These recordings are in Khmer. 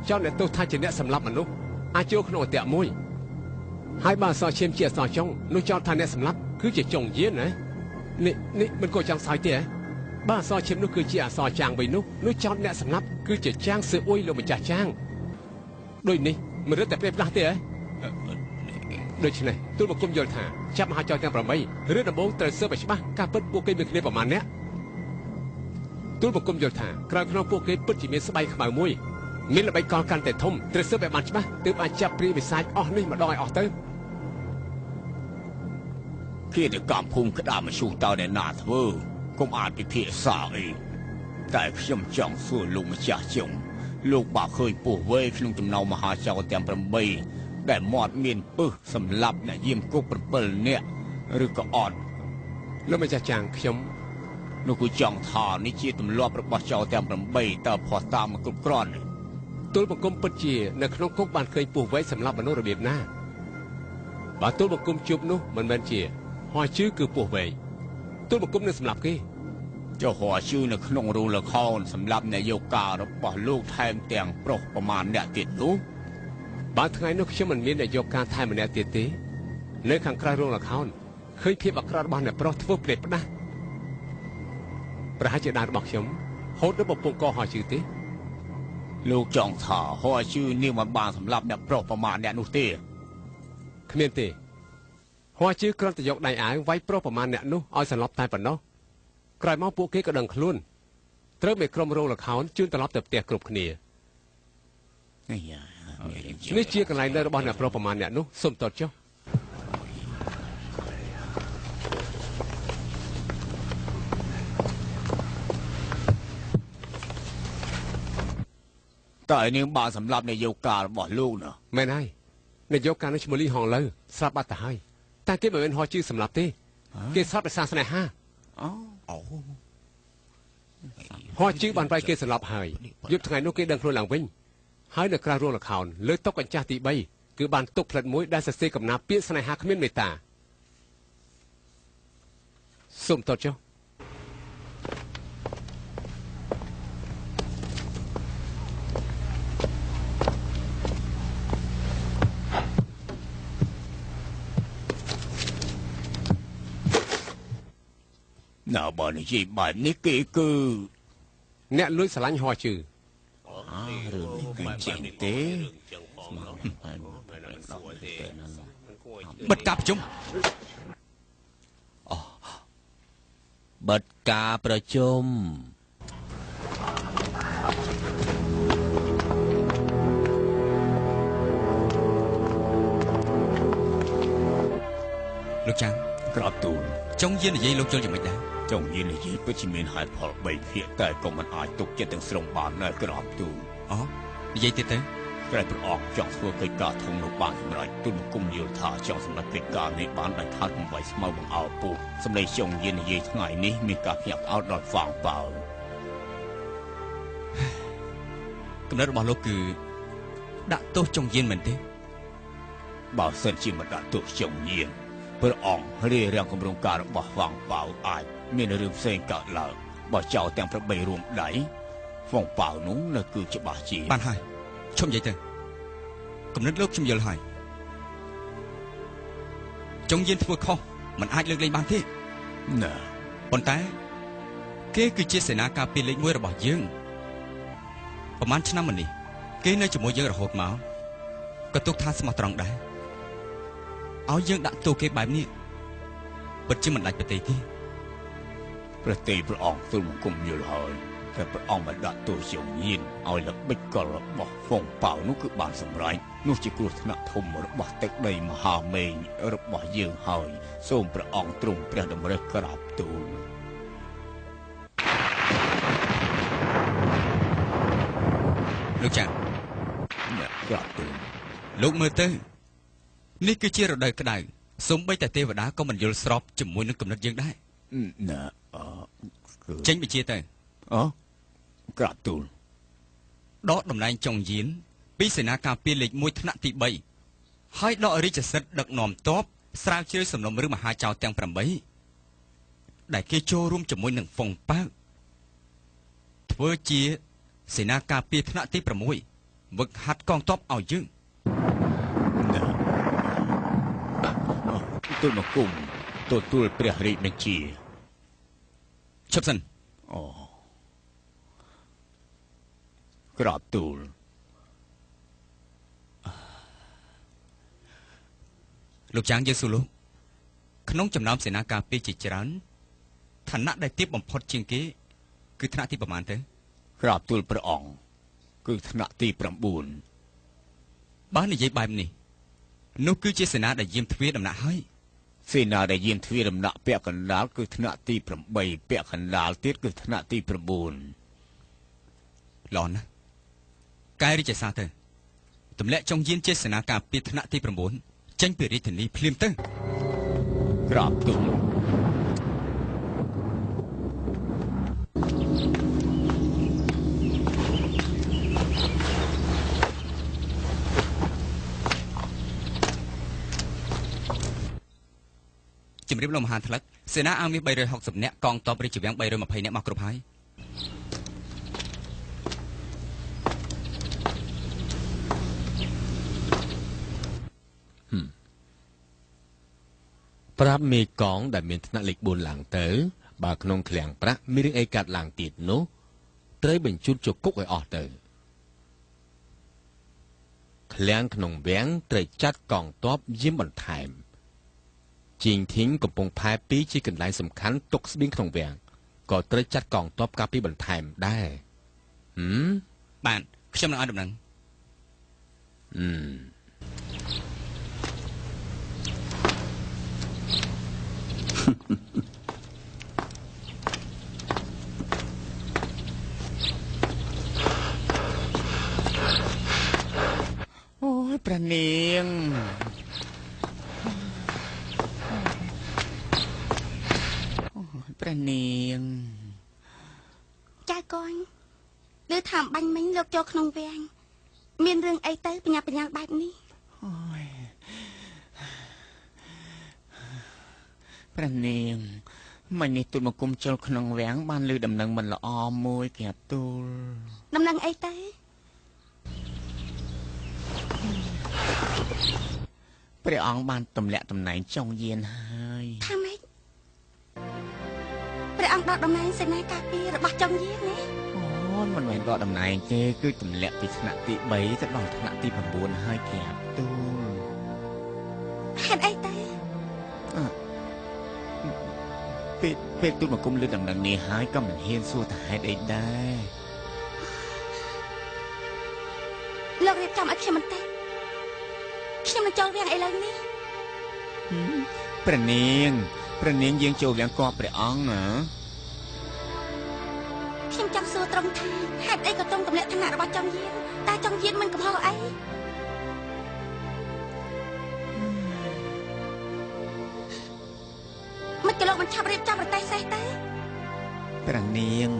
ចោទអ្នកទោសថាជាអ្នកសម្លាប់មនុស្សអាចចូលក្នុងអន្ទាក់មួយហើយបើអសរឈាមជាអសរចុងនោះចោទថាអ្នកសម្លាប់គឺជាចុងយានណានេះនេះមិនគួរចង់សើចទេហ៎បើអសរឈាមនោះគឺជាអសរចាងវិញនោះចោទអ្នកសម្លាប់គឺជាចាងសឿអ៊ុយលោកម្ចាស់ចាងដូចនេះមិនរឹតតែផ្លេសផ្លាស់ទេហ៎ដូច្នេះទូលបង្គំយល់ថាចាប់មហាចោរទាំង8រឿងដំបូងត្រូវស៊ើបឲ្យច្បាស់ការពិតពួកគេមានគ្នាប្រមាណអ្នកទូលបង្គំយល់ថាក្រោយក្នុងពួកគេពិតជាមានស្បៃខ្មៅមួយមានល្បិចកលកាន់តែធំត្រូវស៊ើបឲ្យបានច្បាស់ទើបអាចចាប់ព្រាយវិសាចអស់នេះម្ដងឲ្យអស់ទៅគេទៅកម្មភូមិក្តារមឈូសតើអ្នកណាធ្វើកុំអាចពិភាក្សាអីតែខ្ញុំចង់សួរលោកម្ចាស់ចុងលោកបើឃើញពោះវែក្នុងចំណោមមហាចោរទាំង8ដែលមាត់មានពឹសសម្លាប់អ្នកយាមគុក7នាក់ឬក៏អត់លោកម្ចាស់ចាងខ្ញុំនោះគឺចង់ថានេះជាទម្លាប់របស់ចោរទាំង8តើផោះតាមមកគ្រប់គ្រាន់ទូលបង្គំពិតជានៅក្នុងគុកបានឃើញពោះវែសម្លាប់មនុស្សរបៀបណាបើទូលបង្គំជួបនោះមិនមែនជាហោះជឺគឺពោះវែទូលបង្គំនឹងសម្លាប់គេចុះហោះជឺនៅក្នុងរូលខោនសម្រាប់អ្នកយកការរបស់លោកថែមទាំងប្រុសប្រមាណអ្នកទៀតនោះបើថ្ងៃនោះខ្ញុំមិនមានអ្នកយកការថែមម្នាក់ទៀតទេនៅខាងក្រៅរោងល្ខោនឃើញភាពអាក្រក់របស់អ្នកប្រុសធ្វើផ្លេសផ្ដាស់ប្រហែលជាដានរបស់ខ្ញុំហូតដល់បំពង់កហោះជឺទេលោកចង់ថាហោះជឺនាងមិនបានសម្លាប់អ្នកប្រុសប្រមាណអ្នកនោះទេគ្មានទេហោះជឺគ្រាន់តែយកដៃអាវវាយប្រុសប្រមាណអ្នកនោះឲ្យសន្លប់តែប៉ុណ្ណោះក្រោយមកពួកគេក៏ដឹងខ្លួនត្រូវមេក្រុមរោងល្ខោនជូនត្រឡប់ទៅផ្ទះគ្រប់គ្នានេះជាកន្លែងនៅរបស់អ្នកប្រុសប្រមាណអ្នកនោះសូមតតចុះតើនាងបានសម្លាប់នាយកការរបស់លោកណាមែនហើយនាយកការនោះឈ្មោះលីហងឡូវស្លាប់បាត់ទៅហើយតែគេមិនមែនហោះជឺសម្លាប់ទេគេស្លាប់ដោយសារស្នេហាអូហោះជឺបានវាយគេសម្លាប់ហើយយប់ថ្ងៃនោះគេដឹងខ្លួនឡើងវិញហើយនៅក្រៅរោងល្ខោនលើតុកញ្ចាស់ទី3គឺបានទុកផ្លិតមួយដែលសរសេរកំណាព្យពាក្យស្នេហាគ្មានមេត្តាសូមតតចុះ ណាបើនិយាយបែបនេះគេគឺអ្នកលួចស្រឡាញ់ហោះជឺរឿងនេះគឺចេះទេបិទការប្រជុំបិទការប្រជុំលោកចាងក្រាបទូលចង់យាននិយាយលោកជុលយ៉ាងម៉េចដែរចង់យាននិយាយពិតជាមានហេតុផល3ភាគតែក៏មិនអាចទុកចិត្តទាំងស្រុងបានដែរក្រាបទូលអូនិយាយទៀតទៅក្រែព្រះអង្គចង់ធ្វើកិច្ចការធំនោះបានសម្រេចទូលបង្គំយល់ថាចង់សម្រេចកិច្ចការនេះបានដោយខាតកំបីស្មៅបង្អោពុះសម្លេងចង់យាននិយាយថ្ងៃនេះមានការភ្ញាក់ផ្អើលដល់ហ្វាងប៉ាវកំណត់របស់លោកគឺដាក់ទោសចង់យានមែនទេបើសិនជាមិនដាក់ទោសចង់យានព្រះអង្គរារាំងគម្រោងការរបស់ហ្វាងប៉ាវអាចមានរឿងផ្សេងកើតឡើងបើចោលទាំង8រួមដៃហ្វងប៉ាវនោះនៅគឺច្បាស់ជាបានហើយឈប់និយាយទៅគំនិតលោកខ្ញុំយល់ហើយចង់យានធ្វើខុសមិនអាចលើកលែងបានទេណាប៉ុន្តែគេគឺជាសេនាការពារលេខ1របស់យើងប្រហែលឆ្នាំមកនេះគេនៅជាមួយយើងរហូតមកក៏ទុកថាស្មោះត្រង់ដែរឲ្យយើងដាក់ទោសគេបែបនេះពិតជាមិនដាច់ប្រទេសទេប្រទេសព្រះអង្គទូលបង្គំយល់ហើយតែព្រះអង្គបានដាក់ទោសជាញៀនឲ្យល្បិចកលរបស់ហ្វុងប៉ាវនោះគឺបានសម្រេចនោះជាគ្រោះថ្នាក់ធំរបស់ទឹកដីមហាមេញរបស់យើងហើយសូមព្រះអង្គទ្រង់ព្រះតម្រិះក្រាបទូលលោកចា៎អ្នកក្រាបទូលលោកមើលទៅនេះគឺជារដូវក្តៅសូម្បីតែទេវតាក៏មិនយល់ស្របជាមួយនឹងគំនិតយើងដែរណាចេញបញ្ជាទៅអូក្រាបទូលដកតំណែងចុងយានពីសេនាការពារលេខ1ថ្នាក់ទី3ហើយដករាជសិទ្ធិដឹកនាំទ័ពស្រាវជ្រាវសំណុំរឿងមហាចោរទាំង8ដែលគេចូលរួមជាមួយនឹងហ្វុងប៉ាវធ្វើជាសេនាការពារថ្នាក់ទី6 វឹកហាត់កងទ័ពឲ្យយើងទូលបង្គំទទួលព្រះរាជបញ្ជាឈប់សិនអូក្រាបទូលលោកចាងយើងសួរលោកក្នុងចំណោមសេនាការពារជាច្រើនឋានៈដែលទាបបំផុតជាងគេគឺថ្នាក់ទីប្រមាណទៅក្រាបទូលព្រះអង្គគឺថ្នាក់ទី9បើនិយាយបែបនេះនោះគឺជាសេនាដែលយាមទ្វារដំណាក់ហើយសេនាដែលយាមទ្វារដំណាក់ពាក់កណ្ដាលគឺថ្នាក់ទី8ពាក់កណ្ដាលទៀតគឺថ្នាក់ទី9ល្អណាស់កែរាជសារទៅទម្លាក់ចុងយានជាសេនាការពារថ្នាក់ទី9ចេញពីរាជធានីភ្លាមទៅក្រាបទូលជំរាបលោកមហាថ្លឹកសេនាអាងមាស360នាក់កងទ័ពរាជវាំង320នាក់មកគ្រប់ហើយប្រាប់មេកងដែលមានថ្នាក់លេខ4ឡើងទៅបើក្នុងឃ្លាំងប្រាក់មានរឿងអីកាត់ឡើងទៀតនោះត្រូវបញ្ជូនចូលគុកឲ្យអស់ទៅឃ្លាំងក្នុងវាំងត្រូវចាត់កងទ័ពយាមបន្ថែមជីងធីងកំពង់ផែ2ជាកន្លែងសំខាន់ទុកស្បៀងក្នុងវាំងក៏ត្រូវចាត់កងទ័ពការពារបន្ថែមដែរបាទខ្ញុំនឹងឲ្យដំណឹងអូយព្រះនាងព្រះនាងចៅកូនឬថាបាញ់មិញលោកចូលក្នុងវាំងមានរឿងអីទៅបញ្ញាបញ្ញាបែបនេះអូយព្រះនាងមិញនេះទូលបង្គំចូលក្នុងវាំងបានឮដំណឹងមិនល្អមួយក្រាបទូលដំណឹងអីទៅព្រះអង្គបានទម្លាក់តំណែងចុងយានហើយថាម៉េចព្រះអង្គដកតំណែងសេនាការពាររបស់ចុងយានណាអូនមិនមែនដកតំណែងទេគឺទម្លាក់ពីថ្នាក់ទី3ទៅដល់ថ្នាក់ទី9ហើយក្រាបទូលហេតុអីទៅពេលទូលបង្គំលើដំណឹងនេះហើយក៏មិនហ៊ានសួរថាហេតុអីដែរលោករៀបចំឲ្យខ្ញុំបន្តិចខ្ញុំនឹងចូលវាំងឥឡូវនេះព្រះនាងព្រះនាងយើងចូលវាំងកបព្រះអង្គណាខ្ញុំចង់សួរត្រង់ថាហេតុអីក៏ត្រង់ទម្លាក់ឋានៈរបស់ចុងយានតើចុងយានមិនកំហុសអីមិនក៏លោកមិនឆាប់រៀបចំប្រទេសសេះទៅព្រះនាង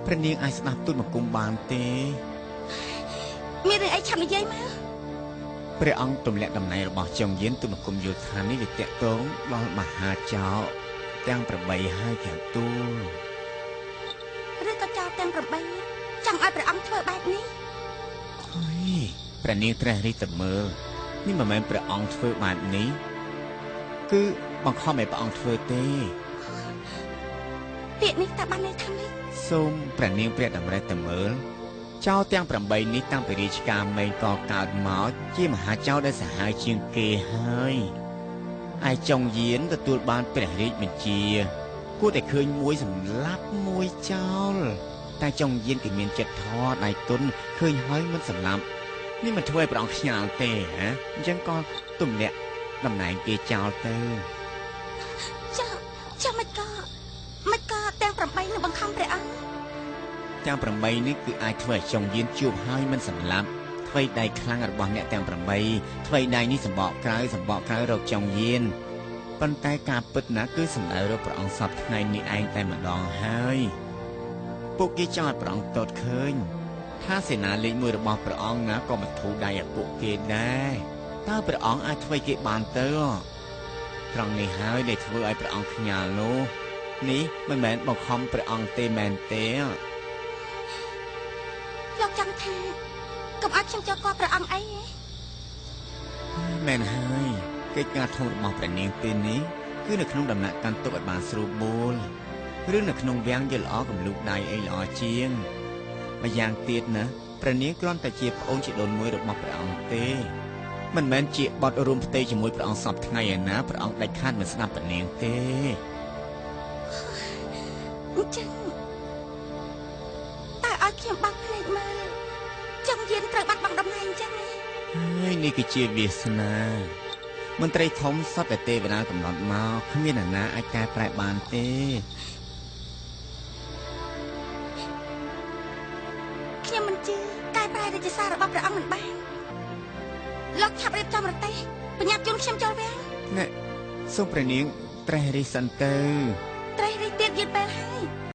ព្រះនាងអាចស្ដាប់ទូលបង្គំបានទេមានរឿងអីឆាប់និយាយមកព្រះអង្គទម្លាក់តំណែងរបស់ចុងយានទូលបង្គំយល់ថានេះវាតាក់ទងដល់មហាចោរទាំង8ហើយក្រាបទូលឬក៏ចោរទាំង8ចង់ឲ្យព្រះអង្គធ្វើបែបនេះហើយព្រះនាងត្រេះរិះតែមើលនេះមិនមែនព្រះអង្គធ្វើបែបនេះគឺបង្ខំឲ្យព្រះអង្គធ្វើទេពាក្យនេះតើបានន័យថាម៉េចសូមព្រះនាងព្រះតម្រិះតែមើលចោរទាំង8នេះតាំងពីរាជការមេងកកើតមកជាមហាចោរដែលសាហាវជាងគេហើយឯចុងយានទទួលបានព្រះរាជបញ្ជាគួរតែឃើញមួយសម្លាប់មួយចោលតែចុងយានគេមានចិត្តធម៌ដៃទុនឃើញហើយមិនសម្លាប់នេះមិនធ្វើឲ្យព្រះអង្គខ្ញាល់ទេហ៎អញ្ចឹងក៏ទម្លាក់តំណែងគេចោលទៅចុះមិនក៏ទាំង8នឹងបង្ខំព្រះអង្គទាំង8នេះគឺអាចធ្វើឲ្យចុងយានជួបហើយមិនសម្លាប់ថ្វីដៃខ្លាំងរបស់អ្នកទាំង8ថ្វីដៃនេះសម្បកក្រៅសម្បកក្រៅរកចុងយានប៉ុន្តែការពិតណាគឺសម្ដៅរកព្រះអង្គសពថ្ងៃនេះឯងតែម្ដងហើយពួកគេចង់ឲ្យព្រះអង្គទតឃើញថាសេនាលេខ1របស់ព្រះអង្គណាក៏មិនធូរដៃឲ្យពួកគេដែរតើព្រះអង្គអាចធ្វើគេបានទៅត្រង់នេះហើយដែលធ្វើឲ្យព្រះអង្គខ្ញាល់នោះនេះមិនមែនបង្ខំព្រះអង្គទេមែនទេលោកចង់ថាក កុំឲ្យខ្ញុំចូលគាល់ព្រះអង្គអីហ៎ មែនហើយកិច្ចការធំរបស់ព្រះនាងពេលនេះគឺនៅក្នុងដំណាក់កាន់ទុកឲ្យបានស្រួលបួលឬនៅក្នុងវាំងយល់ល្អកំលូកដៃអីល្អជាងម្យ៉ាងទៀតណាព្រះនាងគ្រាន់តែជាប្អូនជីដូនមួយរបស់ព្រះអង្គទេមិនមែនជាបត់រួមផ្ទៃជាមួយព្រះអង្គសពថ្ងៃឯណាព្រះអង្គដាច់ខាតមិនស្ដាប់ព្រះនាងទេអញ្ចឹងតើឲ្យខ្ញុំបើកភ្នែកមើលចង់យានត្រូវបាត់បង់តំណែងអញ្ចឹងហ៎ហើយនេះគឺជាវាសនាមន្ត្រីធំសុទ្ធតែទេវតាកំណត់មកគ្មានអ្នកណាអាចកែប្រែបានទេខ្ញុំមិនជឿកែប្រែរាជសាររបស់ព្រះអង្គមិនបានលោកឆាប់រៀបចំរទេះបញ្ញាប់ជូនខ្ញុំចូលវាំងណែសូមព្រះនាងត្រេះរិះសិនទៅត្រេះរិះទៀតយឺតពេលហើយ